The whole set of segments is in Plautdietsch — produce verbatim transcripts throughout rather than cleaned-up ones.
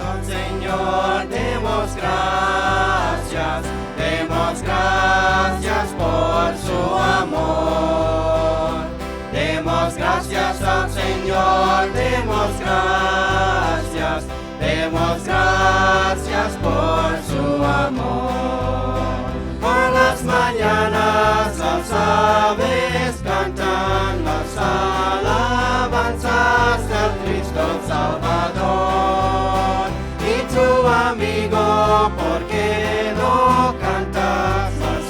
Al Señor, demos gracias, demos gracias por su amor. Demos gracias al Señor, demos gracias, demos gracias por su amor. Por las mañanas las aves cantan las alabanzas del Cristo Salvador. Y tú, amigo, ¿por qué no cantas las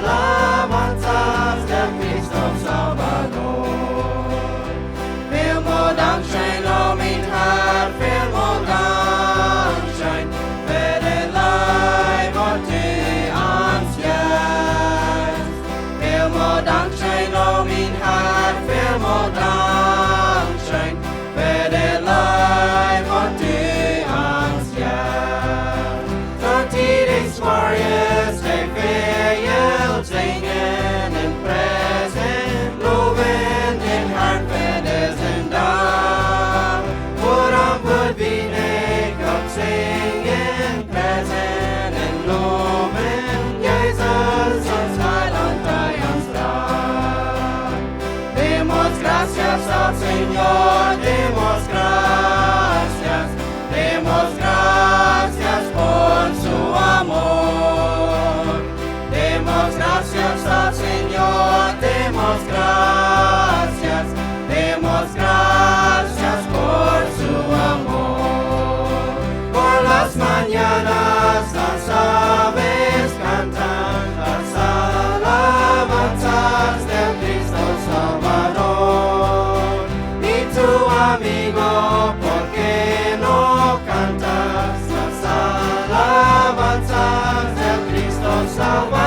alabanzas del Cristo Salvador? Välmol dankscheen, o mien Herr, välmol dankscheen fa de Leew, waut du ons jeefst. Välmol dankscheen, o mien Herr, välmol dankscheen fa de Leew, waut du ons jeefst. Soo tiedich morjes de Väajel sinjen un priesen, lowen dän Herrn fa disen Dach. Wuarom wudd wie nich uk sinjen, priesen un lowen Jesus, ons Heilaunt, dee ons rad? Demos gracias al Señor, demos gracias, demos gracias por su amor. Demos gracias al Señor, demos gracias, demos gracias por su amor. Por las mañanas las aves cantan las alabanzas del Cristo Salvador. Y tú, amigo, ¿por qué no cantas las alabanzas del Cristo Salvador?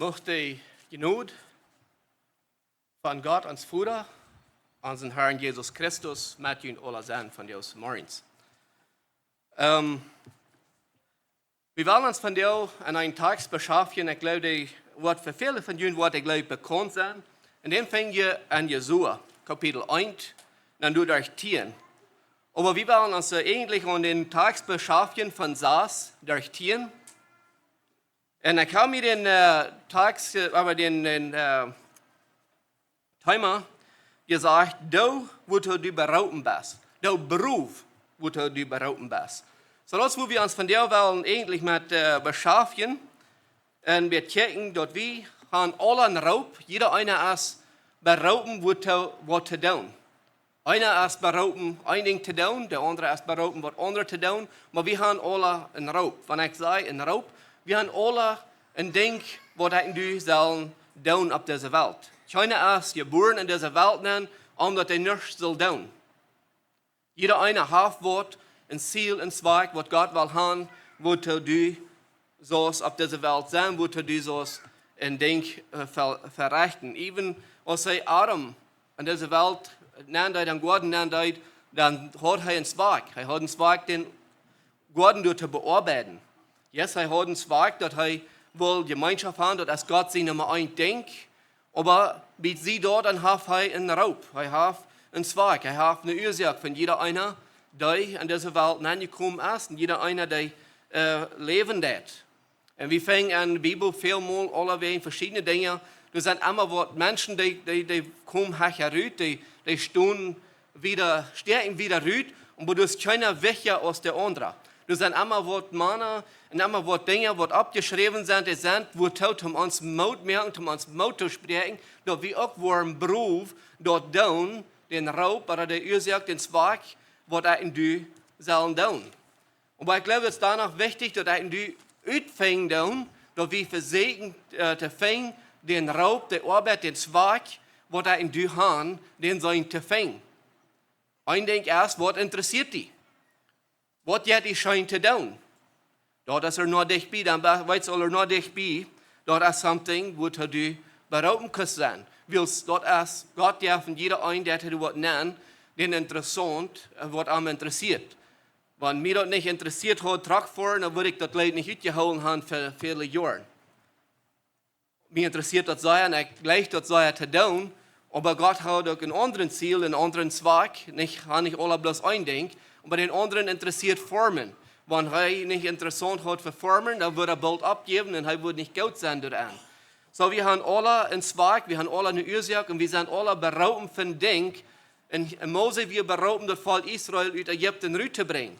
Mucht de Jnod von Gott, ons Voda, onsen Harn Jesus Christus met junt aula sennen von dise Morjes. Ähm, wie wellen ons vondoag aun eenen Tekst beschäftigen, ekj jleew, dee woat fa väle von junt, woat, ekj jleew, bekaunt sennen. Un dän finj jie en Josua, Kapitel eent, dan doa derch tieen. Oba wie wellen ons, äh, eejentlich aun dän Tekst beschäftigen von sas derch tieen. Un ekj hab mie dän, äh, Tekst, äh, oba dän, dän, äh, Thema jesajcht: Doo, wuatoo du beroopen best. Doo, proow, wuatoo du beroopen best. Soo, daut es, wua wie ons vondoag wellen eejentlich met, äh, beschäftigen. Un wie kjikjen, daut wie haben aula eenen Roop, jieda eena es beroopen, waut to, waut to doonen. Eena es beroopen, een Dinkj to doonen, de aundra es beroopen, waut aundret to doonen, oba wie haben aula eenen Roop. Wan ekj saj eenen Roop, wie haben aula een Dinkj, waut wie sellen doonen opp dise Welt. Kjeena es jebuaren en dise Welt nenn, om daut hee nuscht saul doonen. Jieda eena haft waut, een Ziel, een Zweck, waut Gott well haben, waut hee doo saust opp dise Welt sennen, waut hee doo saust een Dinkj, äh, ver-, verrechten. Even aus hee Adam en dise Welt nenn deed, em Goaden nenn deed, dan haud hee een Zweck. Hee haud een Zweck, dän Goaden doa to beoabeiden. Yes, hee haud een Zweck, daut hee wull Jemeenschoft haben, daut es Gott sien Numma eent Dinkj. Oba bie see doa, dan haft hee eenen Roop, hee haft een Zweck, hee haft eene Uasoak von jieda eena, dee en dise Welt nenjekomen es, un jieda eena, dee, äh, läwen deed. Un wie finjen en de Bibel väl mol aulawäajen veschiedne Dinja. Doa sent emma waut Menschen, dee, dee, dee komen hia rut, dee, dee stonen wieda, stoakjen wieda rut, un doa es kjeena wichtja aus de aundra. Doa sent emma waut Mana un emma waut Dinja, waut oppjeschräwen sent, dee sent, waut doa om ons Moot moaken, om ons Moot to spräakjen, daut wie uk woaren proowen, daut doonen, dän Roop, ooda de Uasoak, dän Zweck, waut wie sellen doonen. Oba ekj jleew, daut es doano wichtich, daut wie utfinjen doonen, daut wie vesieekjen, äh, to finjen, dän Roop, de Oabeit, dän Zweck, waut wie haben, dän sennen to finjen. Een Dinkj es, waut interessieet die? Waut jeit die scheen to doonen? Daut es ea no dicht bie, dan be-, weetst aul ea no dicht bie, daut es something, waut du beroopen kaust sennen. Wiels daut es, Gott jeft jieda een, dee hee waut nenn, dän interessaunt, äh, waut am interessieet. Wan mie daut nich interessieet haud, Truck foaren, dan wudd ekj daut Läwen nich utjehoolen haben fa väle Joaren. Mie interessieet daut sea un ekj jleich daut sea to doonen, oba Gott haud uk een aundret Ziel, een aundren Zweck, nich, haud nich aula bloos een Dinkj, oba dän aundren interessieet Formen. Wan hee nich interessaunt haud fa Formen, dan wudd hee boolt oppjäwen un hee wudd nich goot sennen doaraun. Soo, wie haben aula een Zweck, wie haben aula eene Uasoak un wie sent aula beroopen fa een Dinkj. Un, un Mose wia beroopen, daut Volkj Israel ut Ägipten rut to brinjen.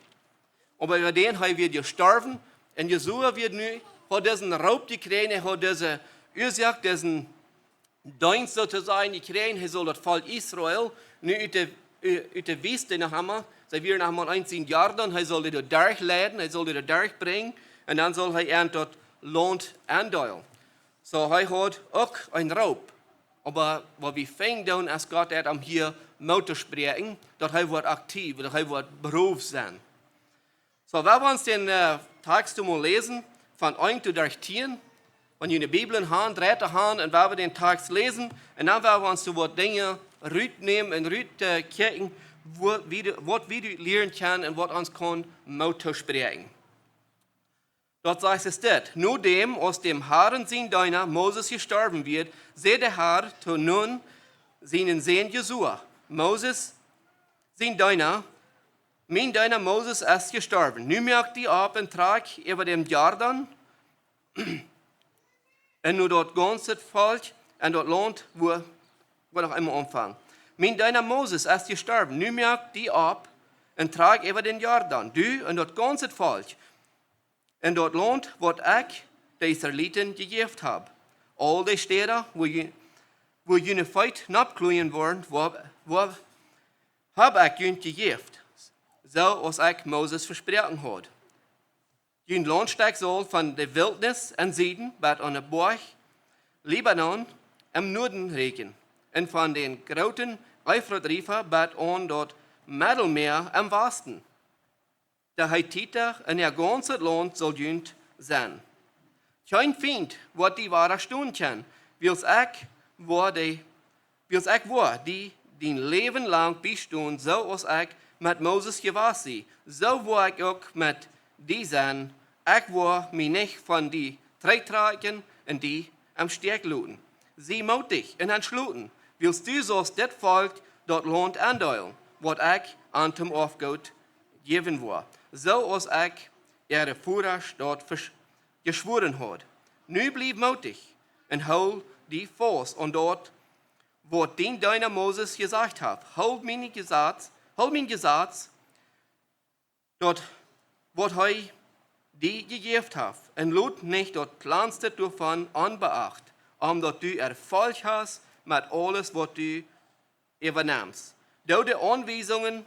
Oba äwa dän hee wia jestorwen. Un Josua wia nu, haud disen Roop jekjräajen, hee haud dise Uasoak, disen Deenst soo to sajen jekjräajen, hee sull daut Volkj Israel nu ut de, ut de Wiest, no Haman, see wieren no Haman eent sien Jordan, hee sull dee doa derch leiden, hee sull dee doa derch brinjen, un dan sull hee an daut Launt aundeelen. Soo, hee haud uk een Roop. Oba waut wie finjen doonen, es Gott haft am hia Moot to spräakjen, daut hee woat aktiv, daut hee woat beroopt sennen. Soo, wie wellen ons dän, äh, Tekst mol läsen, von eent bat tieen. Wan jie de Bibel en Haunt, dreit de Haunt, un wie wellen dän Tekst läsen, un dan wellen wie ons waut Dinja rutnämen un rut, äh, kjikjen, waut wie, waut wie lieren kjennen un waut ons kaun Moot toospräakjen. Doa sajcht et dit: Nodäm aus däm Harn sien Deena Moses jestorwen wia, säd de Har to Nun, sienen Sän Josua: Moses, sien Deena, mien Deena Moses es jestorwen. Nu moak die opp un trakj äwa dän Jordan, un no daut gaunze Volkj en daut Launt, wua, wua noch emol aunfangen. Mien Deena Moses es jestorwen. Nu moak die opp un trakj äwa dän Jordan, du un daut gaunze Volkj, en daut Launt, waut ekj de Israeliten jejäft hab. Aul dee Städa, wua jie, wua june Feet nopp kloajen woaren, wua, wua hab ekj junt jejäft, soo aus ekj Moses vesproaken haud. Jun Launtstekj saul von de Wiltnis em Sieden bat aun de Boajch Libanon em Nuaden rieekjen, un von dän grooten Eufrat Riefa bat aun daut Meddelmäa em Wasten. De Hetita un äa gaunzet Launt saul junt sennen. Kjeen Fient woat die wadastonen kjennen, wiels ekj woa die, wiels ekj woa die dien Läwen lang biestonen, soo aus ekj met Moses jewast sie, soo woa ekj uk met die sennen. Ekj woa mie nich von die trigjtrakjen un die em Stich loten. Sie mootich un entschloten, wiels du saust dit Volkj daut Launt endeelen, waut ekj an toom Erfgoot jäwen woa, soo aus ekj äare Vodasch daut vesch-, jeschwoaren haud. Nu bliew mootich un hool die faust aun daut, waut dien Deena Moses jesajcht haft. Hool mien Jesaz, hool mien Jesaz, daut, waut hee die jejäft haft, un lot nich daut kjlanste doavon onbeacht, om daut du Erfolg hast met aules, waut du äwanemst. Doo de Aunwiesungen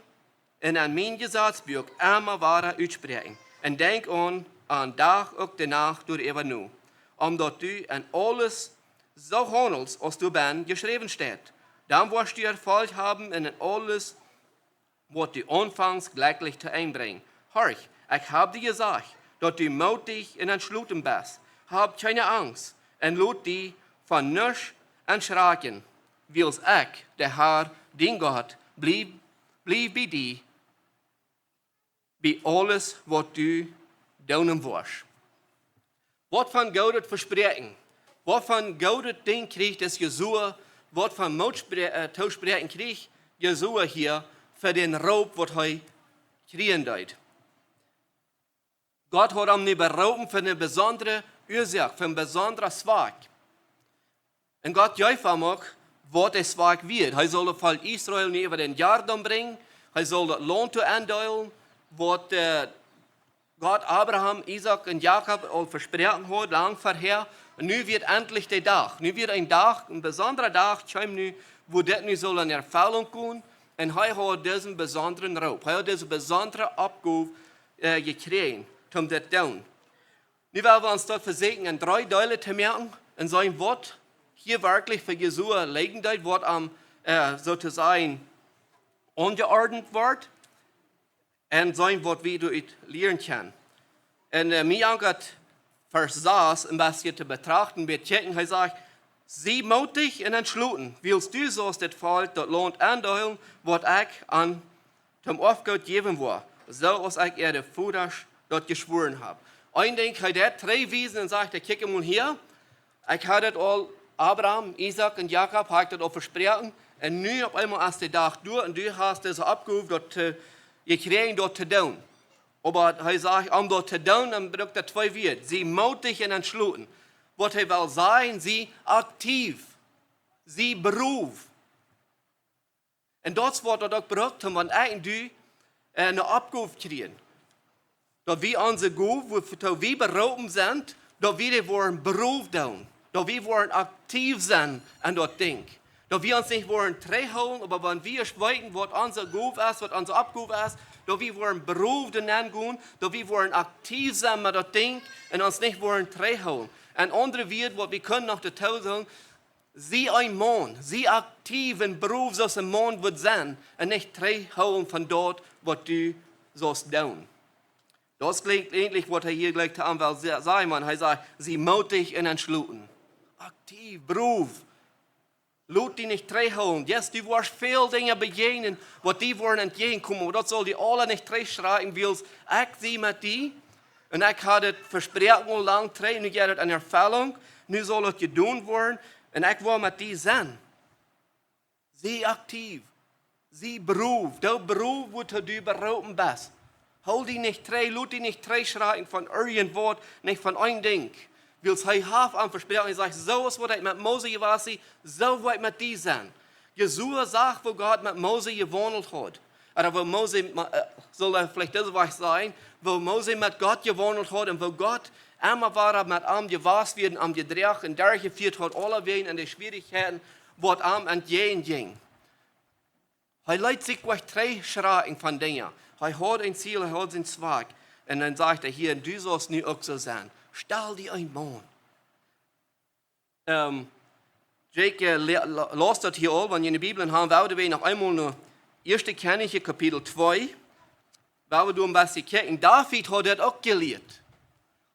en, en mien Jesazbuak emma wada utspräakjen, un denkj aun, aun Dach uk de Nacht doaräwa no, om daut du en aules soo haundelst, aus doa bennen jeschräwen steit. Dan woascht du Erfolg haben en, en aules, waut du aunfangst jlekjlich to Enj brinjen. Horch, ekj hab die jesajcht, daut du mootich un entschloten best. Hab kjeene Angst un lot die von nuscht erschrakjen, wiels ekj, de Herr, dien Gott, bliew, bliew bie die, bie aules, waut du doonen woascht. Waut fa een goodet Vespräakjen, waut fa een goodet Dinkj kjrieech dis Josua, waut fa Mootspre-, äh, Toospräakjen kjrieech Josua hia fa dän Roop, waut hee kjrieen deed. Gott haud am nu beroopen fa eene besondre Uasoak, fa een besondret Zwakj. Un Gott jeef am uk, waut daut Zwakj wia. Hee sull daut Volkj Israel nu äwa dän Jordan brinjen. Hee sull daut Launt to endeelen, waut, äh, Gott Abraham, Isaak un Jakob aul vesproaken haud, lang verhäa. Un nu wia endlich de Dach. Nu wia een Dach, een besondra Dach, kjeem nu, wua dit nu sull en Erfellunk komen. Un hee haud disen besondren Roop. Hee haud dise besondre Oppgow, äh, jekjräajen, om dit to doonen. Nu well wie ons daut vesieekjen en dree Deelen to moaken un seenen, waut hia werkjlich fa Josua lijen deed, waut am, äh, soo to sajen, aunjeordent wort, un seenen, waut wie doaderch lieren kjennen. Un, äh, mie aunjeit Varsch sas een bät to betrachten, bie kjikjen, hee sajcht: "Sie mootich un entschloten, wiels du saust dit Volkj daut Launt endeelen, waut ekj an toom Erfgoot jäwen woa, soo aus ekj äare Vodasch daut jeschwoaren hab." Een Dinkj, hee deed trigj wiesen un sajcht: "Kjikj mol hia, ekj haud daut aul, Abraham, Isaak un Jakob, haud ekj daut aul vesproaken. Un nu opp eemol es de Dach doa un du hast dise Oppgow daut, äh, jekjräajen, daut to doonen." Oba hee sajcht, om daut to doonen, dan brukt hee twee Wieed. Sie mootich un entschloten. Waut hee well sajen, sie aktiv, sie berooft. Un daut es waut daut uk brukt, om, wan ekj un du, äh, eene Oppgow kjrieen. Daut wie onse Gow, wua wie beroopen sent, daut wie dee woaren berooft doonen. Daut wie woaren aktiv sennen aun daut Dinkj. Daut wie ons nich woaren trigjhoolen, oba wan wie weeten, waut onse Gow es, waut onse Oppgow es, daut wie woaren berooft doa nenn gonen, daut wie woaren aktiv sennen met daut Dinkj un ons nich woaren trigjhoolen. En aundre Wieed, waut wie kjennen noch doatoo sajen, sie een Maun, sie aktiv un berooft, soo aus een Maun wudd sennen, un nich trigjhoolen von daut, waut du saust doonen. Daut es jlikj, eejentlich, waut hee hia jlikj to am well sa-, sajen, wan hee sajcht: "Sie mootich un entschloten." Aktiv, berooft. Lot die nich trigjhoolen. Yes, du woascht väl Dinja bejäajnen, waut die woaren entjäajenkomen, oba daut saul die aules nich trigjschrakjen, wiels ekj sie met die. Un ekj haud daut vesproaken aul lang trigj, nu jeit daut en Erfellunk, nu saul daut jedonen woaren, un ekj woa met die sennen. Sie aktiv, sie berooft, doo berooft, wuatoo du beroopen best. Hool die nich trigj, lot die nich trigjschrakjen von irjent waut, nich von een Dinkj. Wiels hee haft am vesproaken, hee sajcht: "Soo aus waut ekj met Mose jewast sie, soo woa ekj met die sennen." Josua sach, woo Gott met Mose jewaundelt haud. Ooda woo Mose, äh, saul ekj veleicht dise Wäaj sajen, woo Mose met Gott jewaundelt haud un woo Gott emma wada met am jewast wia un am jedroagen un derchjefieet haud, aulawäajen en de Schwierichkjeiten, waut am entjäajen jinjen. Hee leet sikj nich trigjschrakjen von Dinja. Hee haud een Ziel, hee haud sienen Zwakj. Un dan sajcht hee hia: "Du saust nu uk soo sennen. Stal die een Maun." Ähm, Jake, äh, le-, la-, läst daut hia aul, wan jie de Bibel haben, woa wie noch eemol no Ieeschte Kjennichs, Kapitel twee, woa wie doa een bät kjikjen. David haud daut uk jelieet.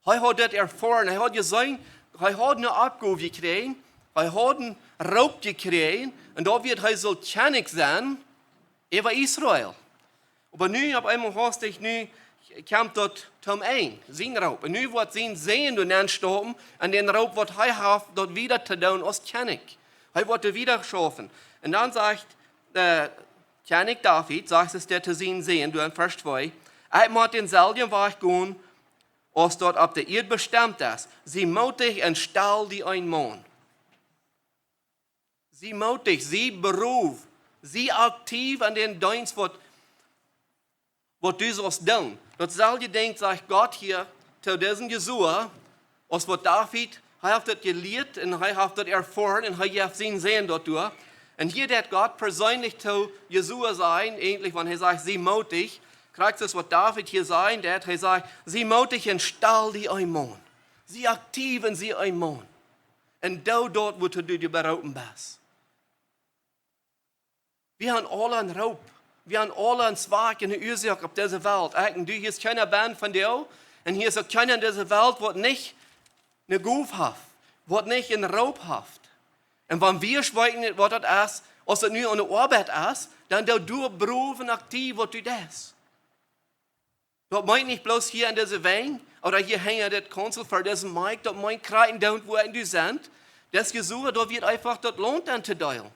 Hee haud dit erfoaren, hee haud jeseenen, hee haud eene Oppgow jekjräajen, hee haud een Roop jekjräajen, un doa wia hee sull Kjennich sennen äwa Israel. Oba nu opp eemol hastich, nu kjemt daut toom Enj, sien Roop. Un nu woat sien Sän doa nenn stoppen un dän Roop waut hee haft, daut wieda to doonen aus Kjennich. Hee woat doa wieda schaufen. Un dan sajcht, äh, Kjennich David, sajcht et doa to sien Sän, doa en Varsch twee: "Ekj mott dänselwjen Wajch gonen, aus daut opp de Ieed bestemt es. Sie mootich un stal die een Maun." Sie mootich, sie broof, sie aktiv aun dän Deenst, waut, waut du saust doonen. Daut selwje Dinkj sajcht Gott hia to disen Josua, aus waut David, hee haft daut jelieet un hee haft daut erfoaren un hee jeef sien Sän daut doa. Un hia deit Gott perseenlich to Josua sajen, eejentlich, wan hee sajcht: "Sie mootich", krakjt soo aus waut David hia sajen deit, hee sajcht: "Sie mootich un stal die een Maun." Sie aktiv un sie een Maun. Un doo daut, woatoo du beroopen best. Wie haben aule een Roop. Wie haben aule een Wajch un eene Uasoak opp dise Welt. Ekj un du, hia es kjeena benn vondoag. Un hia es uk kjeena en dise Welt, waut nich eene Gow haft, waut nich een Roop haft. Un wan wie weeten nich, waut daut es, aus et nu aun de Oabeit es, dan doo du broof un aktiv, waut du deist. Daut meent nich bloos hia en dise Wenj, ooda hia hinja dit Konsel ver disen Mike, daut meent krakjt doa, wua du best. Daut es soo, daut wia eefach daut Launt auntodeelen.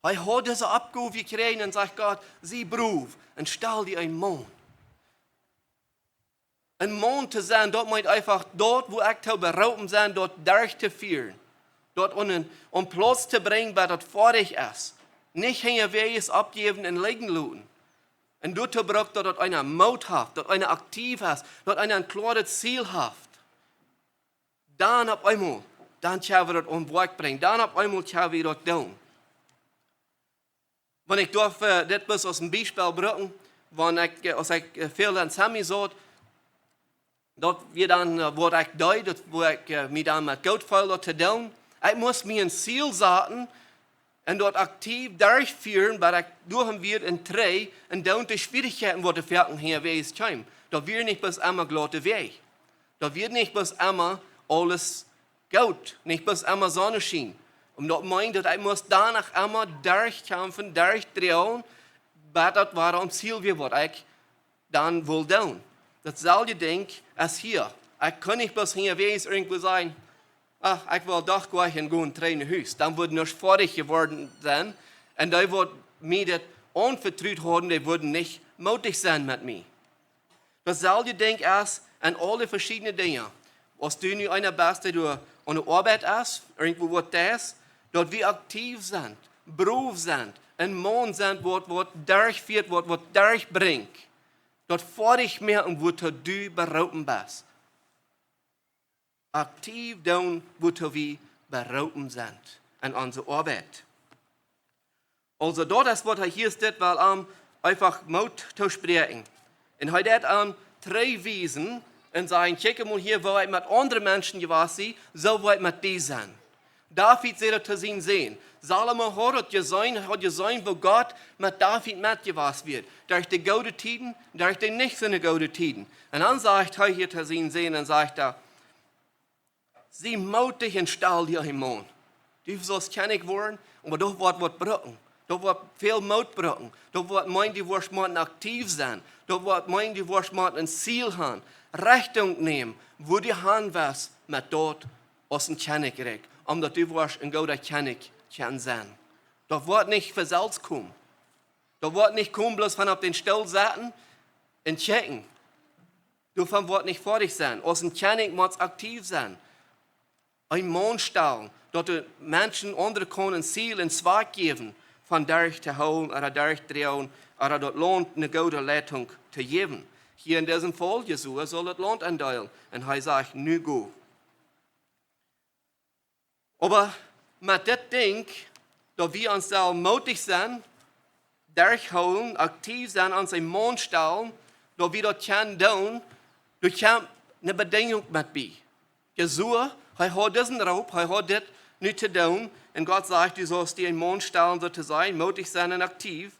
Hee haud dise Oppgow jekjräajen un sajcht Gott: "Sie broof un stal die een Maun." Een Maun to sennen, daut meent eefach daut, wua ekj to beroopen sie, daut derchtofieren. Daut aun een, aun Plauz to brinjen, wua daut foadich es. Nich hinjawäajes oppjäwen un lijen loten. Un doatoo brukt daut, daut eena Moot haft, daut eena aktiv es, daut eena een kloaret Ziel haft. Dan opp eemol, dan kjenn wie daut aun Woakj brinjen. Dan opp eemol kjenn wie daut doonen. Wan ekj doaf, äh, dit bloos aus een Biespel brucken, wan ekj, äh, aus ekj, äh, väl aun Sammy saut, daut wia dan, äh, waut ekj deed, daut, wua ekj, äh, mie dan met goot feeld, daut to doonen. Ekj must mie een Ziel saten un daut aktiv derchfieren, bat ekj doa wia un trigj, un dan de Schwierichkjeiten, waut doa foaken hinjawäajes kjeemen. Daut wia nich bloos emma glaute Wäaj. Daut wia nich bloos emma aules goot, nich bloos emma Sonnenschien. Un daut meent, daut ekj must doano emma derchkjamfen, derchdroagen, bat daut wia aum Ziel wia, waut ekj dan wull doonen. Daut selwje Dinkj es hia. Ekj kunn nich bloos hinjawäajes irjentwua sajen: "Ach, ekj well doch goa gonen, trigj no Hus." Dan wudd nich foadich jeworden sennen. Un dee, waut mie dit aunvetrut hauden, dee wudden nich mootich sennen met mie. Daut selwje Dinkj es en aule veschiedne Dinja. Aus du nu eena best, dee doa aun de Oabeit es, irjentwua waut deist, daut wie aktiv sent, broof sent, een Maun sent, waut, waut derchfieet, waut, waut derchbrinjt. Daut foadich moaken, woatoo du beroopen best. Aktiv doonen, woatoo wie beroopen sent en onse Oabeit. Aulsoo, daut es waut hee hia deit, well am eefach Moot toospräakjen. Un hee deit am trigjwiesen un sajen: "Kjikj mol hia, woo ekj met aundre Menschen jewast sie, soo woa ekj met die sennen." David säd daut to sien Sän. Salomo haud daut jeseenen, haud jeseenen, woo Gott met David met jewast wia. Derch de goode Tieden, derch de nich soo goode Tieden. Un dan sajcht hee hia to sien Sän un sajcht hee: "Sie mootich un stal die een Maun." Du saust Kjennich woaren, oba daut woat waut brucken. Daut woat väl Moot brucken. Daut woat meenen, du woascht motten aktiv sennen. Daut woat meenen, du woascht motten een Ziel haben, Rechtunk nämen, wua du han west met daut aus een Kjennichrikj, om daut du woascht een gooda Kjennich kjennen sennen. Daut woat nich von selfst komen. Daut woat nich komen, bloos von opp dän Stool sitten un kjikjen. Doavon woat nich foadich sennen. Aus een Kjennich motst aktiv sennen. Een Maun stalen, daut de Menschen aundre kjennen een Ziel, een Zwakj jäwen, von derch to hoolen ooda derch to droagen, ooda daut Launt eene goode Leitunk to jäwen. Hia en disen Faul, Josua saul daut Launt aundeelen. Un hee sajcht: "Nu go." Oba met dit Dinkj, daut wie ons sellen mootich sennen, derchhoolen, aktiv sennen, ons een Maun stalen, daut wie daut kjennen doonen, doa kjemt eene Bedinjunk met bie. Josua, hee haud disen Roop, hee haud dit nu to doonen, un Gott sajcht: "Du saust die een Maun stalen, soo to sajen, mootich sennen un aktiv."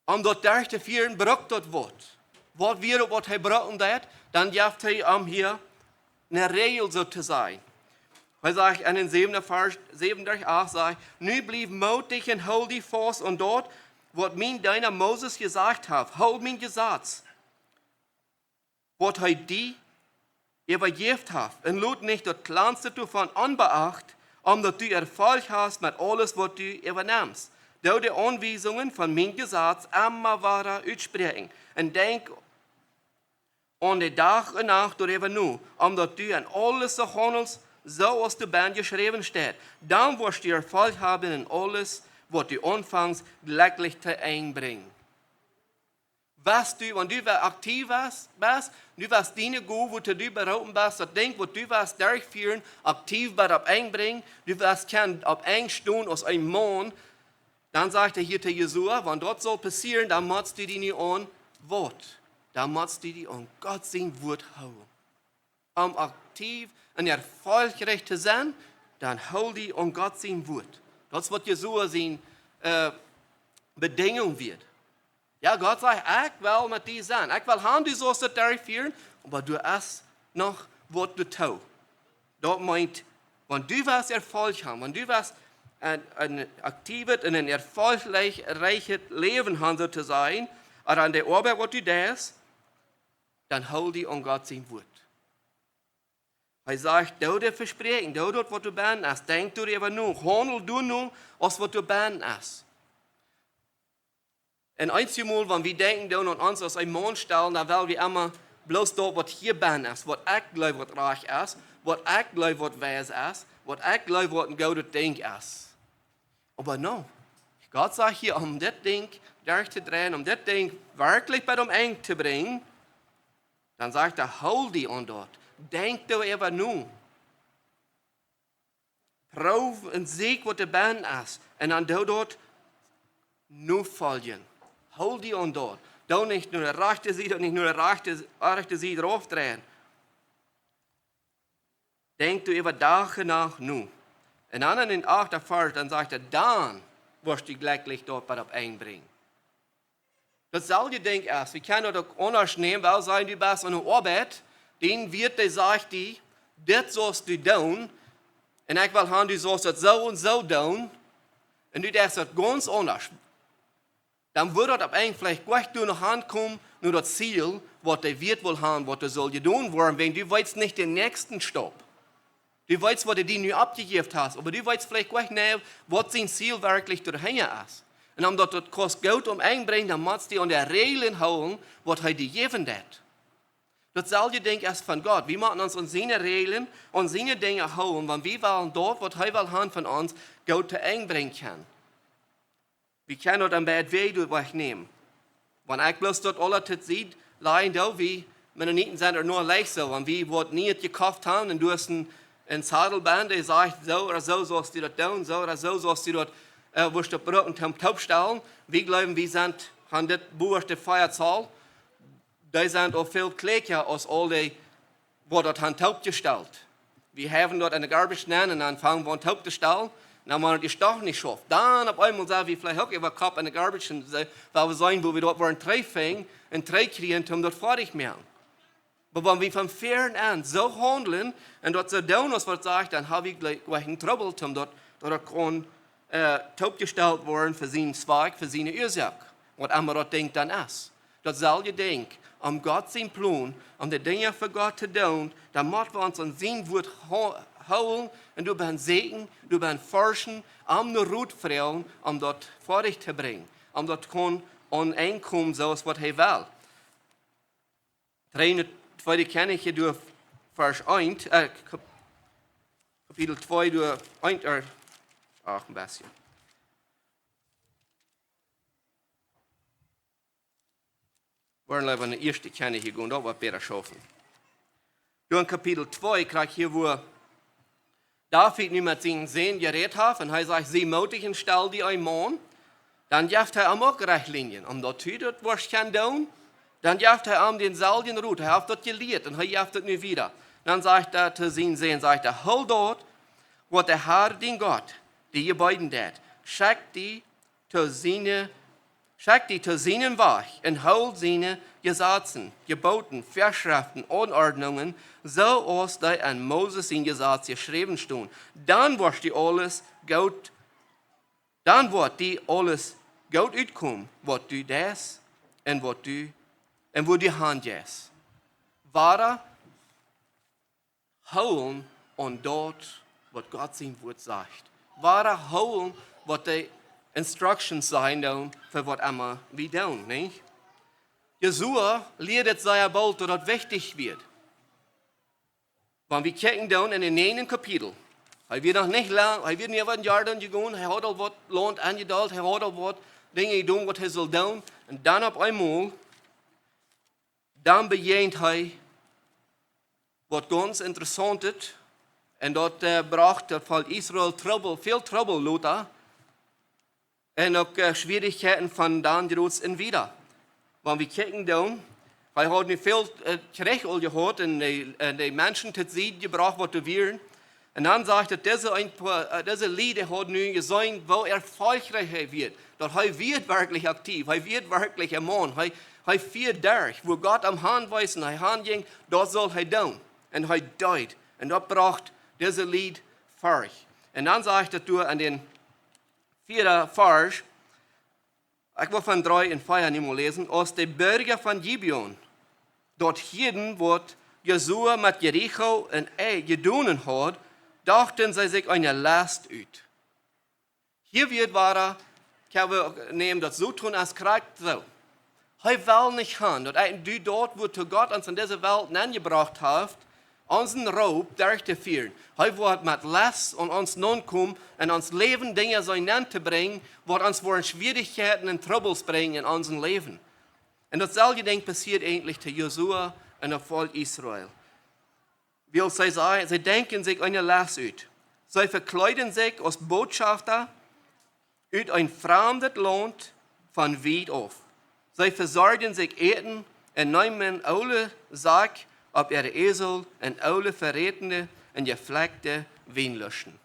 Om daut derchtofieren, brukt daut waut. Waut wia daut, waut hee brucken deed? Dan jeft hee am hia eene Regel, soo to sajen. Hee sajcht en dän säwenden Varsch, säwen derch acht sajcht: "Nu bliew mootich un hool die faust aun daut, waut mien Deena Moses jesajcht haft. Hool mien Jesaz, waut hee die äwajäft haft, un lot nich daut kjlanste doavon onbeacht, om daut du Erfolg hast met aules, waut du äwanemst. Doo de Aunwiesungen von mien Jesaz emma wada utspräakjen, un denkj aun dän Dach un Nacht doaräwa no, om daut du en aules soo haundelst, soo aus doa bennen jeschräwen steit. Dan woascht du Erfolg haben en aules, waut du aunfangst, jlekjlich to Enj brinjen." Wan du, wan du wea aktiv best, best, du west diene Gow, woo du beroopen best, daut Dinkj, waut du west derchfieren, aktiv bat opp Enj brinjen, du west kjennen opp Enj stonen aus een Maun, dan sajcht hee hia to Josua: "Wan daut saul passieren, dan motst du die nu aun waut? Dan motst du die aun Gott sien Wuat hoolen." Om aktiv un erfolgreich to sennen, dan hool die aun Gott sien Wuat. Daut es, waut Josua siene, äh, Bedingung wia. Jo, Gott sajcht: "Ekj well met die sennen. Ekj well haben, du saust daut derchfieren, oba doa es noch waut doatoo." Daut meent, wan du west Erfolg haben, wan du west een, een aktivet un een erfolgreichet Läwen haben, soo to sajen, ooda aun de Oabeit, waut du deist, dan hool die aun Gott sien Wuat. Hee sajcht: "Doo de Vespräakjen, doo daut, waut doa bennen es. Denkj doaräwa no, haundel doano, aus waut doa bennen es." Un eenjemol, wan wie denkjen doonen aun ons aus een Maun stalen, dan well wie emma bloos daut, waut hia bennen es, waut ekj jleew, waut rajcht es, waut ekj jleew, waut wies es, waut ekj jleew, waut een goodet Dinkj es. Oba nä, Gott sajcht hia, om dit Dinkj derchtodreien, om dit Dinkj werkjlich bat opp een Enj to brinjen, dan sajcht hee: "Hool die aun daut. Denkj doaräwa no. Proow un sieekj, waut doa bennen es, un dan doo daut nofoljen. Hool die aun daut. Doo nich no de rajchte Sied, doo nich no de rajchte, rajchte Sied raufdreien. Denkj doaräwa Dach un Nacht no." Un dan en dän achten Varsch, dan sajcht hee: "Dan woascht du jlekjlich daut bat opp een Enj brinjen." Daut selwje Dinkj es, wie kjennen daut uk aundasch nämen, wiels saj, du best aun de Oabeit, dien Wieet, dee sajcht die: "Dit saust du doonen, un ekj well haben, du saust daut soo un soo doonen, un du deist daut gaunz aundasch." Dan woat daut opp een Enj veleicht jlikj doa noch aunkomen, no daut Ziel, waut de Wieet well haben, waut doa saul jedonen woaren, wan du weetst nich dän näakjsten Staup. Du weetst, waut hee die nu aufjejäft haft, oba du weetst veleicht jlikj nich, waut sien Ziel werkjlich doahinja es. Un om daut, daut kaust goot opp een Enj brinjen, dan motst du die aun de Räajlen hoolen, waut hee die jäwen deed. Daut selwje Dinkj es von Gott. Wie motten ons aun siene Räajlen, aun siene Dinja hoolen, wan wie wellen daut, waut hee well haben von ons, goot to Enj brinjen kjennen. Wie kjennen daut een bät wee doa wajchnämen. Wan ekj bloos daut aula to Sied lajen doo, wie Mennoniten sent doa noch leicht soo, wan wie waut Nieet jekoft haben un du hast een, een Sadelband, dee sajcht: "Soo ooda soo saust du daut doonen, soo ooda soo saust du daut, äh, woascht du brucken toom toopstalen." Wie jleewen, wie sent, haben dit bowaste Feiazahl, dee sent aul väl kjläakja aus aul dee, waut daut haben toopjestalt. Wie haben daut en de Garbage nenn un dan fangen wie aun tooptostalen. Un dan, wan et doch nich schauft, dan opp eemol sent wie veleicht uk äwa Kopp en de Garbage un se-, wiels wie seenen, woo wie daut woaren trigjfinjen un trigjkjrieen, om daut foadich moaken. Oba wan wie von väaren aun soo haundlen un daut soo doonen, aus waut sajcht, dan hab wie jlikj, jlikj een Trubbel, om daut, daut daut kaun, äh, toopjestalt woaren fa sienen Zwakj, fa siene Uasoak, waut emma daut Dinkj dan es. Daut selwje Dinkj, om Gott sien Plon, om de Dinja fa Gott to doonen, dan mott wie ons aun sien Wuat ho-, hoolen un doabennen sieekjen, doabennen forschen, om no Rot froagen, om daut foadich to brinjen, om daut kaun aun Enj komen, soo aus waut hee well. Dree, Tweede Kjennichs doa, Varsch eent, äh, Kap-, Kapitel twee doa, eent, äh, ach, een bät. Woaren leewa aun de ieeschte Kjennichs gonen, daut woat bäta schaufen. Doa en Kapitel twee kjrieech hia, woo David nu met sienen Sän jerät haft un hee sajcht: "Sie mootich un stal die een Maun." Dan jeft hee am uk Rechtlinjen, om daut hee daut woat kjennen doonen. Dan jeft hee am dän selwjen Rot, hee haft daut jelieet un hee jeft daut nu wieda. Dan sajcht hee to sienen Sän, sajcht hee: "Hool daut, waut de Herr, dien Gott, die jebeeden deed. Schekj die to siene Schekj die to sienen Wajch un hool siene Jesazen, Jeboten, Veschreften, Aunordnungen, soo aus dee en Moses sien Jesaz jeschräwen stunt. Dan woat die aules goot, dan woat die aules goot utkomen, waut du deist un waut du, un wua du han jeist. Wada hoolen aun daut, waut Gott sien Wort sajcht. Wada hoolen, waut de instructions sent dan fa waut emma wie doonen, nich? Josua lieed et sea boolt, daut daut wichtich wia. Wan wie kjikjen dan en dän näajenden Kapitel. Hee wia noch nich lang, hee wia nich äwa dän Jordan jegonen, hee haud aul waut Launt aunjedeelt, hee haud aul waut Dinja jedonen, waut hee sull doonen. Un dan opp eemol, dan bejäajent hee waut gaunz Interessauntet. Un daut, äh, brocht daut Volkj Israel Trubbel, väl Trubbel lota. Un uk, äh, Schwierichkjeiten von dan jrod aun wieda. Wan wie kjikjen dan, hee haud nu väl, äh, Kjrich aul jehaut un de, äh, de Menschen to Sied jebrocht, waut doa wieren. Un dan sajcht et, dise, een poa, äh, dise Lied hauden nu jeseenen, woo erfolgreich hee wia. Daut hee wia werkjlich aktiv, hee wia werkjlich een Maun, hee, hee fieed derch, wua Gott am hanwiest, hee hanjinkj, daut sull hee doonen. Un hee deed. Un daut brocht dise Lied Forcht. Un dan sajcht et doa en dän vieeden Varsch, ekj well von dree un vea nu mol läsen. Aus de Birja von Gibeon daut hieeden, waut Josua met Jericho un Ai jedonen haud, dochten see sikj eene Lest ut. Hia wia wada, kjenn wie uk nämen, daut Soton aus krakjt soo. Hee well nich han, daut eejentlich daut, wua Gott ons en dise Welt nenjebrocht haft, onsen Roop derchtofieren. Hee woat met Lest aun ons nokomen un ons Läwen Dinja soo nentobrinjen, waut ons woaren Schwierichkjeiten un Trubbels brinjen en onsen Läwen. Un daut selwje Dinkj passieed eejentlich to Josua un daut Volkj Israel. Wiels see, see, see denkjen sikj eene Lest ut. See vekjleeden sikj aus Botschafta ut een framdet Launt von wiet auf. See vesorjen sikj Äten un neemen oole Sakj opp äare Esel un oole verätene un jeflekjte Wienluschen.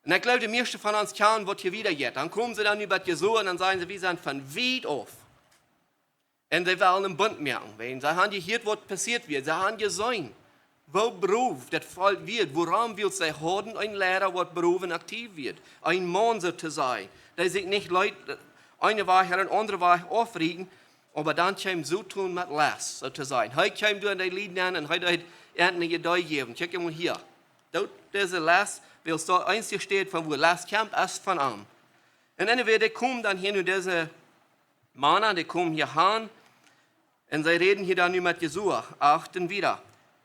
Un ekj jleew, de mieeschte von ons kjanen waut hia wieda jeit. Dan komen see dan nu bie Josua un dan sajen see, wie sent von wiet auf. Un see wellen een Bunt moaken, wiels see han jehieet waut passieet wia. See han jeseenen, woo brow daut Volkj wia, wuarom wiels see hauden een Leida waut brow un aktiv wia. Een Maun soo to sajen, dee sikj nich leet, eene Wajch ooda eene aundre Wajch aufrieten, oba dan kjeem Soton met Lest, soo to sajen. Hee kjeem doa en de Lied nenn un hee deed an eene Iedee jäwen. Kjikj mol hia. Doot dise Lest, wiels daut eensje Städ von wua Lest kjemt, es von am. Un anyway, dee komen dan hia no dise Mana, dee komen hia han, un see räden hia dan nu met Josua, achten wieda.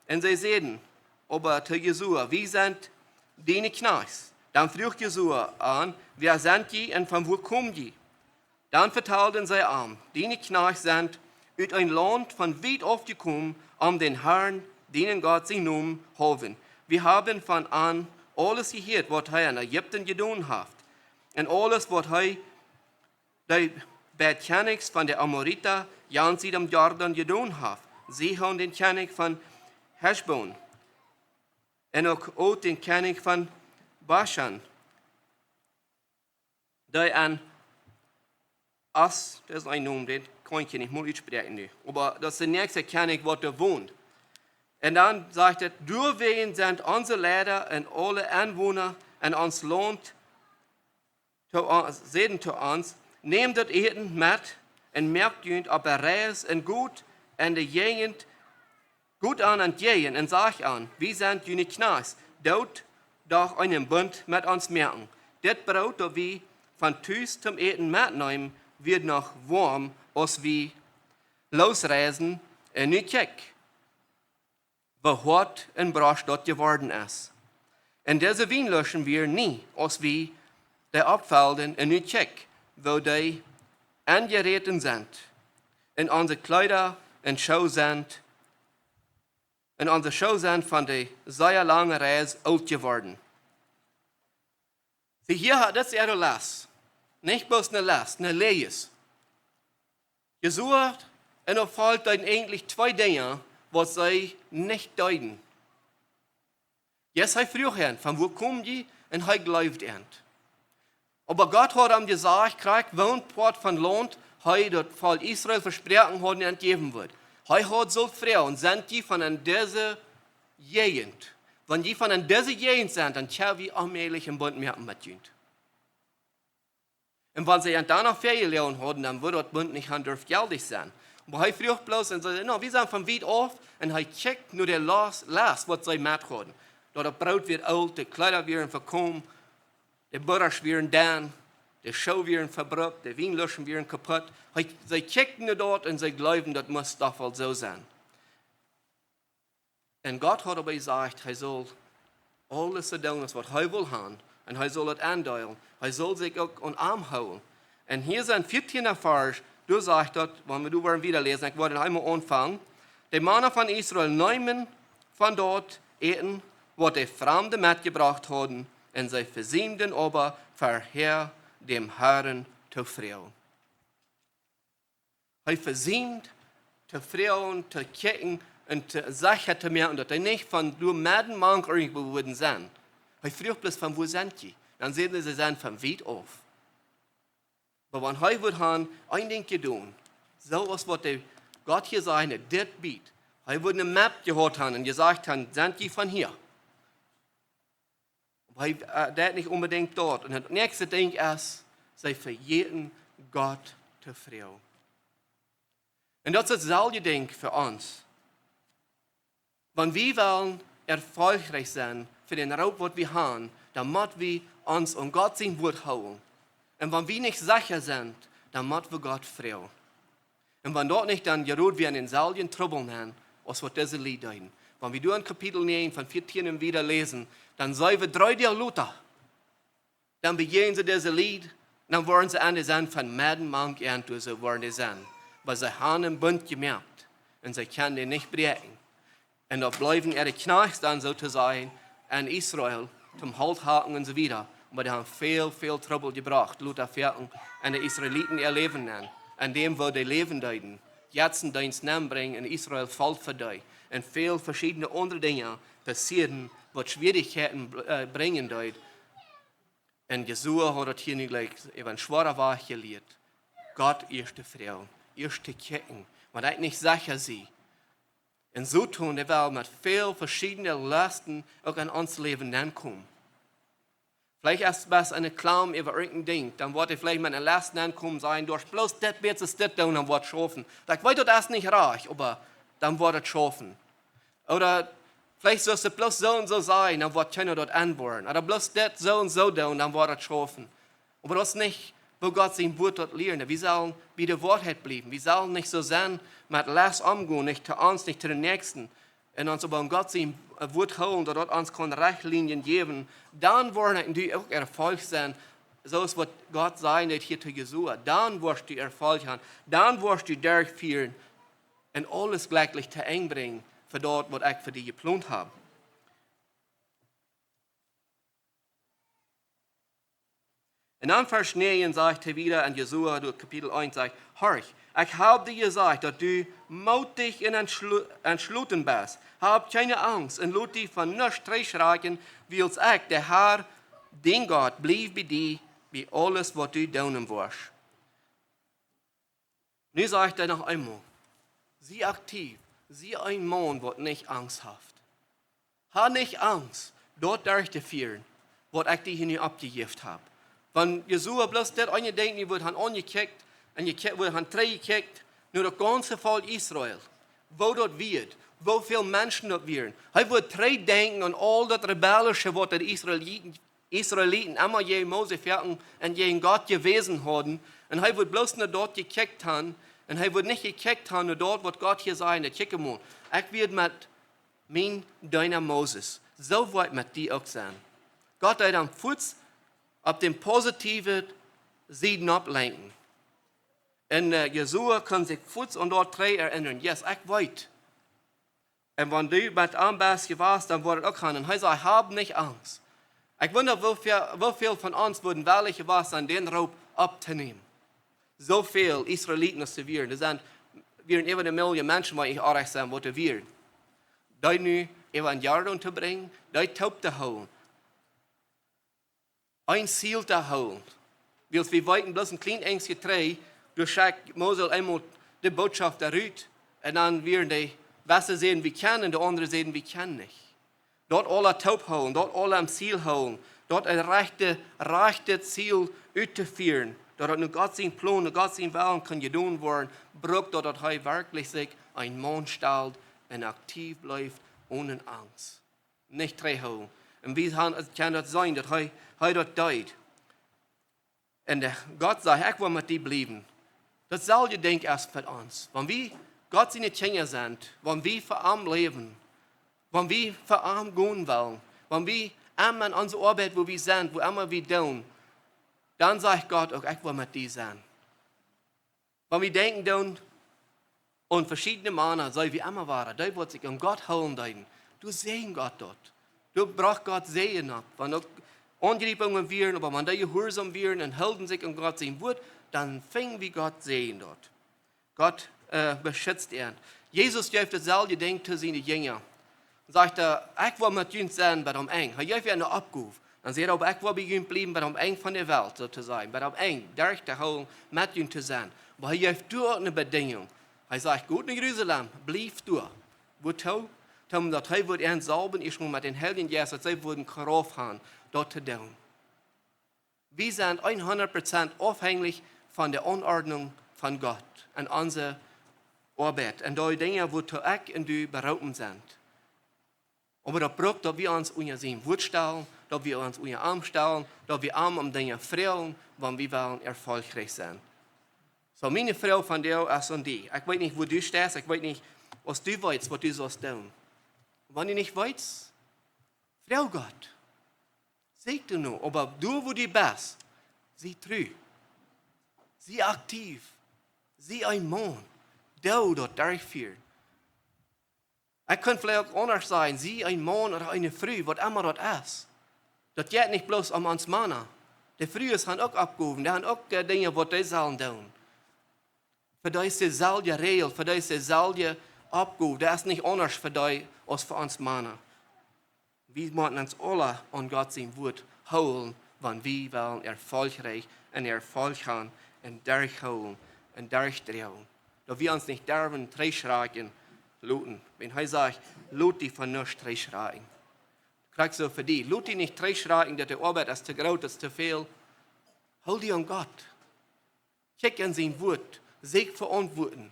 Un see säden oba to Josua, wie sent diene Kjnajchts. Dan fruach Josua an, wäa sent jie un von wua kom jie? Dan vetalden see am, diene Kjnajchts sent ut een Launt von wiet aufjekomen, om dän Harn, dienen Gott, sienen Nomen haulwen. Wie haben von am aules jehieet, waut hee en Ägipten jedonen haft, un aules, waut hee de, bie de Kjennichs von de Amorita, jans Sied aum Jordan jedonen haft, Sihon, dän Kjennich von Heschbon, un uk Og, dän Kjennich von Baschan, dee en As, daut es een Nomen, dän kaun ekj nich mol utspräakjen nu, oba daut es de näakjste Kjennich, waut doa wont. Un dan sajcht et, doawäajen sent onse Leida un aule Enwona en ons Launt to ons, säden to ons, nämt daut Äten met un moakt junt opp de Reis un got en de Jäajent, got an entjäajen un sajcht an, wie sent june Kjnajchts, doot doch eenen Bunt met ons moaken. Dit Broot, daut wie von Tus toom Äten metneemen, wia noch woam, aus wie losreisden, un nu kjikj, woo hoat un brosch daut jeworden es. Un dise Wienluschen wieren nie, aus wie dee oppfelden, un nu kjikj, woo dee enjeräten sent, un onse Kjleeda un Schoo sent, un onse Schoo sent von de sea lange Reis oolt jeworden. See, hia haud, daut es äare Lest. Nich bloos eene Lest, eene Läajes. Josua un daut Volkj deeden eejentlich twee Dinja, waut see nich deeden. Yes, hee fruach an, von wua kom jie? Un hee jleewd an. Oba Gott haud am jesajcht, krakjt woo een Poat von Launt, hee daut Volkj Israel vesproaken haud un jäwen wudd. Hee haud sult froagen: Sent jie von en dise Jäajent? Wan jie von en dise Jäajent sent, dan kjenn wie onmäajlich een Bunt moaken met junt. Un wan see an dan noch väajeloagen hauden, dan wudd daut Bunt nich han durft jeltich sennen. Oba hee fruach bloos un säd: No, wie sent von wiet auf. Un hee kjikjt no de Last, Last, waut see met hauden. Daut daut Broot wia oolt, de Kjleeda wieren vekomen, de Buttasch wieren dan, de Schoo wieren vebrukt, de Wienflaschen wieren kaput. Hee, see kjikjten no daut un see jleewden, daut must doch woll soo sennen. Un Gott haud oba jesajcht, hee sull aules soo doonen aus waut hee wull han. Un hee sull daut aundeelen. Hee sull sikj uk aun am hoolen. Un hia sent vieetieen Varsch, doa sajcht daut, wan wie doa woaren wieda läsen, ekj woa noch eemol aunfangen. De Mana von Israel neemen von daut Äten, waut de Framde metjebrocht hauden, un see vesiemden oba, verhäa däm Harn to froagen. Hee vesieemd to froagen, to kjikjen un to secha to moaken, daut dee nich von doa medden mank irjentwua wudden sennen. Hee fruach bloos: Von wua sent jie? Dan säden see, see sent von wiet auf. Oba wan hee wudd han een Dinkj jedonen, soo aus waut de Gott hia säd, dit Biet, hee wudd eene Map jehaut han un jesajcht han: Sent jie von hia? Oba hee, äh, deed nich onbedinjt daut. Un daut näakjste Dinkj es, see vejäten Gott to froagen. Un daut es daut selwje Dinkj fa ons. Wan wie wellen erfolgreich sennen fa dän Roop, waut wie han, dan mott wie ons aun Gott sien Wuat hoolen. Un wan wie nich secha sent, dan mott wie Gott froagen. Un wan daut nich, dan jeroden wie en dän selwjen Trubbel nenn, aus waut dise Lied deeden. Wan wie doa en Kapitel näajen von vieetieen un wieda läsen, dan sent wie dree Doag lota. Dan bejäajnen see dise Lied, dan woaren see aun de Senn von medden mank an, doa soo woaren dee sennen. Oba see han een Bunt jemoakt un see kjennen dän nich bräakjen. Un daut bleewen äare Kjnajchts dan, soo to sajen, en Israel, toom Holt hacken un soo wieda. Oba dee han väl, väl Trubbel jebrocht, lota foaken en de Israeliten äa Läwen nenn. En däm, woo dee läwen deeden, Jetzendeens nenbrinjen en Israel, foll fa dee. Un väl veschiedne aundre Dinja passieeden, waut Schwierichkjeiten, äh, brinjen deed. Un Josua haud daut hia nu jlikj äwa een schwoaren Wajch jelieet. Gott ieescht to froagen, ieescht to kjikjen, wan ekj nich secha sie. Un soo doonen, dee well met väl veschiedne Lasten uk en ons Läwen nenkomen. Veleicht es best eene Kjlam äwa irjent een Dinkj, dan woat hee veleicht met eene Last nenkomen, sajen: Du hast bloos dit, bät es dit doonen, dan woat schaufen. Daut ekj weet, daut es nich rajcht, oba dan woat et schaufen. Ooda veleicht saust du bloos soo un soo sajen, dan woat kjeena daut enwoaren. Ooda bloos dit soo un soo doonen, dan woat et schaufen. Oba daut es nich, woo Gott sien Wuat daut lieet. Wie sellen bie de Woarheit bliewen. Wie sellen nich soo sennen met Last omgonen, nich to ons, nich to dän Näakjsten. Un ons oba aun Gott sien, äh, Wuat hoolen, daut daut ons kaun Rechtlinien jäwen. Dan woaren wie uk erfolgreich sennen, soo aus waut Gott säd hia to Josua. Dan woascht du Erfolg haben. Dan woascht du derchfieren un aules jlekjlich to Enj brinjen fa daut, waut ekj fa die jeplont hab. Un dan Varsch näajen sajcht hee wieda en Josua, doa Kapitel eent, sajcht: Horch, ekj hab die jesajcht, daut du moodich un entschlo-, entschloten best. Hab kjeene Angst un lot die von nuscht trigjschrakjen, wiels ekj, de Har, dien Gott, bliew bie die, bie aules, waut du doonen woascht. Nu sajcht hee noch eemol: Sie aktiv, sie een Maun, waut nich Angst haft. Ha nich Angst, daut derchtofieren, waut ekj die hia nu oppjejäft hab. Wan Josua bloos dit eene Dinkj nu wudd han aunjekjikjt, un jekjikjt, wudd han trigjjekjikjt no daut gaunze Volkj Israel, woo daut wia, woo väl Menschen daut wieren. Hee wudd trigjdenkjen aun aul daut Rebellische, waut de Israeliten Israeliten emma jäajen Mose foaken un jäajen Gott jewäsen hauden. Un hee wudd bloos no daut jekjikjt han. Un hee wudd nich jekjikjt han no daut, waut Gott hia säd: Kjikj mol, ekj woa met mienen Deena Moses, soo woa ekj met die uk sennen. Gott deed am fuaz opp de positive Sied nopp lenkjen. Un, äh, Josua kunn sikj fuaz aun daut trigj erinnren: Yes, ekj weet. Un wan du met am best jewast, dan woat et uk gonen. Un hee säd: Hab nich Angst. Ekj wunda, woo väl, woo väl von ons wudden wellich jewast sennen, dän Roop opptonämen. Soo väl Israeliten aus doa wieren. Doa sent, wieren äwa eene Million Menschen, wan ekj orrajcht sie, waut doa wieren. Dee nu äwa dän Jordan to brinjen, dee toop to hoolen. Een Ziel to hoolen. Wiels wie weeten, bloos een kjlien Enjstje trigj, Du schekjst Mose eemol de Botschaft doa rut un dan wieren dee, wesse säden, wie kjennen, un de aundre säden, wie kjennen nich. Daut aula toop hoolen, daut aula aum Ziel hoolen, daut een rajchtet, rajchtet Ziel uttofieren, daut daut no Gott sien Plon, no Gott sien Wellen kaun jedonen woaren, brukt daut, daut hee werkjlich sikj een Maun stalt un aktiv blift, onen Angst. Nich trigjhoolen. Un wie han, kjennen daut seenen, daut hee, hee daut deed. Un de, Gott sajcht, ekj well met die bliewen. Daut selwje Dinkj es fa ons. Wan wie Gott siene Kjinja sent, wan wie fa am läwen, wan wie fa am gonen wellen, wan wie am aun onse Oabeit, wua wie sent, wua emma wie doonen, dan sajcht Gott uk, ekj well met die sennen. Wan wie denkjen doonen aun veschiedne Mana, soo aus emma wia, dee waut sikj aun Gott hoolen deeden, doa säajen Gott daut. Doa brocht Gott Säajen opp. Wan uk Aunjriepungen wieren, oba wan dee jehuarsom wieren un hilden sikj aun Gott sien Wuat, dan finjen wie Gott Säajen doa. Gott, äh, beschitzt an. Jesus jeef daut selwje Dinkj to siene Jinja. Sajcht hee, ekj well met junt sennen bat aum Enj. Hee jeef an eene Oppgow. Dan säd hee, oba ekj well bie junt bliewen bat aum Enj von de Welt, soo to sajen. Bat aum Enj, derch to hoolen, met junt to sennen. Oba hee jeef doa eene Bedinjunk. Hee sajcht, got no Jerusalem, bliewt doa. Wuatoo? Toom daut hee wudd an salwen, ieescht mol met dän Heiljen Jeist, daut see wudden Krauft haben, daut to doonen. Wie sent hundat Prozent aufhenjich von de Aunordnunk von Gott aun onse Oabeit. Un daut Dinja, wuatoo ekj un du beroopen sent. Oba daut brukt, daut wie ons unja sien Wuat stalen, daut wie ons unja am stalen, daut wie am om Dinja froagen, wan wie wellen erfolgreich sennen. Soo, miene Froag vondoag es aun die. Ekj weet nich, wua du steist, ekj weet nich, aus du weetst, waut du saust doonen. Wan du nich weetst, froag Gott. Sieekj du no, oba du, wua du best, sie tru. Sie aktiv. Sie een Maun. Doo daut derchfieren. Ekj kaun veleicht uk aundasch sajen, sie een Maun ooda eene Fru, waut emma daut es. Daut jeit nich bloos om ons Mana. De Frues han uk Oppgowen, dee han uk, äh, Dinja, waut dee sellen doonen. Fa dee es deeselwje Räajel, fa dee es deeselwje Oppgow, daut es nich aundasch fa dee aus fa ons Mana. Wie motten ons aula aun Gott sien Wuat hoolen, wan wie wellen erfolgreich un Erfolg haben un derchhoolen un derchdroagen. Daut wie ons nich derwen trigjschrakjen loten. Wan hee sajcht, lot die von nuscht trigjschrakjen. Krakjt soo fa die. Lot die nich trigjschrakjen, daut de Oabeit es too groot, es too väl. Hool die aun Gott. Kjikj en sien Wuat, sieekj Veauntwuaten.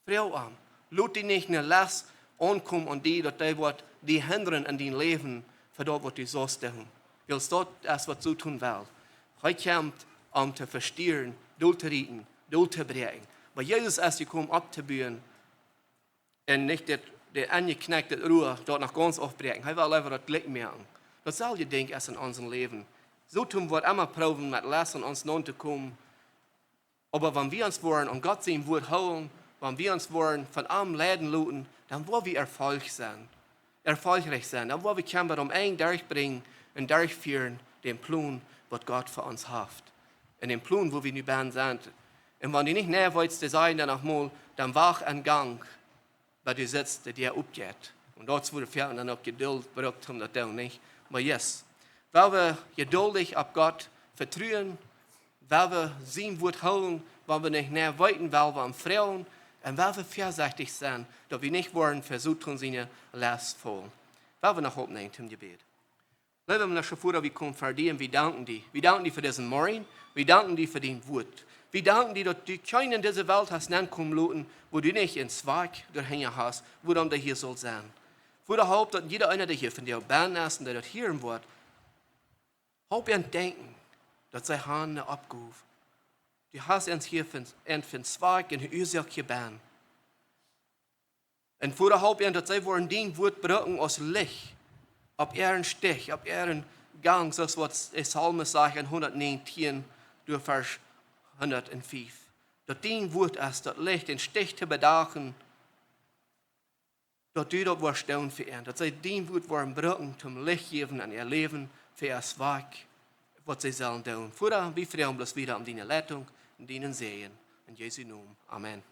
Froag am. Lot die nich eene Last aunkomen aun die, daut dee woat die hindren en dien Läwen fa daut, waut du saust doonen. Wiels daut es, waut Soton well. Hee kjemt om to vestieren, doot to rieten, doot to bräakjen. Oba Jesus es jekomen, opptobuen, un nich daut, de aunjekjnakjte Roa doa noch gaunz aufbräakjen. Hee well leewa daut jlikj moaken. Daut selwje Dinkj es en onsem Läwen. Soton woat emma proowen, met Last aun ons nauntokomen. Oba wan wie ons woaren aun Gott sien Wuat hoolen, wan wie ons woaren von am leiden loten, dan woa wie Erfolg sennen. Erfolgreich sennen. Dan woa wie kjennen bat aum Enj derchbrinjen un derchfieren dän Plon, waut Gott fa ons haft. Un dän Plon, wua wie nu bennen sent. Un wan du nich mea weetst, dee sajen dan noch mol, dan wacht een Gang, bat du sitst, daut dee oppjeit. Un daut es, wua väl dan uk Jeduld brukt, om daut to doonen, nich? Oba yes, wan wie jeduldich opp Gott vetruen, wan wie sien Wuat hoolen, wan wie nich mea weeten, wan wie am froagen, un wan wie väasechtich sennen, daut wie nich woaren fa Soton siene Last faulen. Wan wie noch oppstonen toom Jebäd. Leewa himlischa Voda, wie komen ver die un wie danken die. Wie danken die fa disen Morjen. Wie danken die fa dien Wuat. Wie danken die, daut du kjeenen en dise Welt hast nenkomen loten, wua du nich een Zwakj doahinja hast, wuarom dee hia saul sennen. Voda, halp, daut jieda eena, dee hia vondoag bennen es un dee daut hieren woat, halp an denkjen, daut see han eene Oppgow. Du hast an hia fa, an fa een Zwakj un eene Uasoak hia bennen. Un Voda, halp an, daut see woaren dien Wuat brucken aus Licht opp äaren Stich, opp äaren Gang, soo aus waut de Psalmist sajcht en hundat näajentieen, doa Varsch hundat fief. Daut dien Wuat es daut Licht, een Stich to bedachen, daut du daut woascht doonen fa an. Daut see dien Wuat woaren brucken, toom Licht jäwen aun äa Läwen, fa äa Woakj, waut see sellen doonen. Voda, wie froagen bloos wada om diene Leitunk un dienen Säajen. En Jesu Nomen. Amen.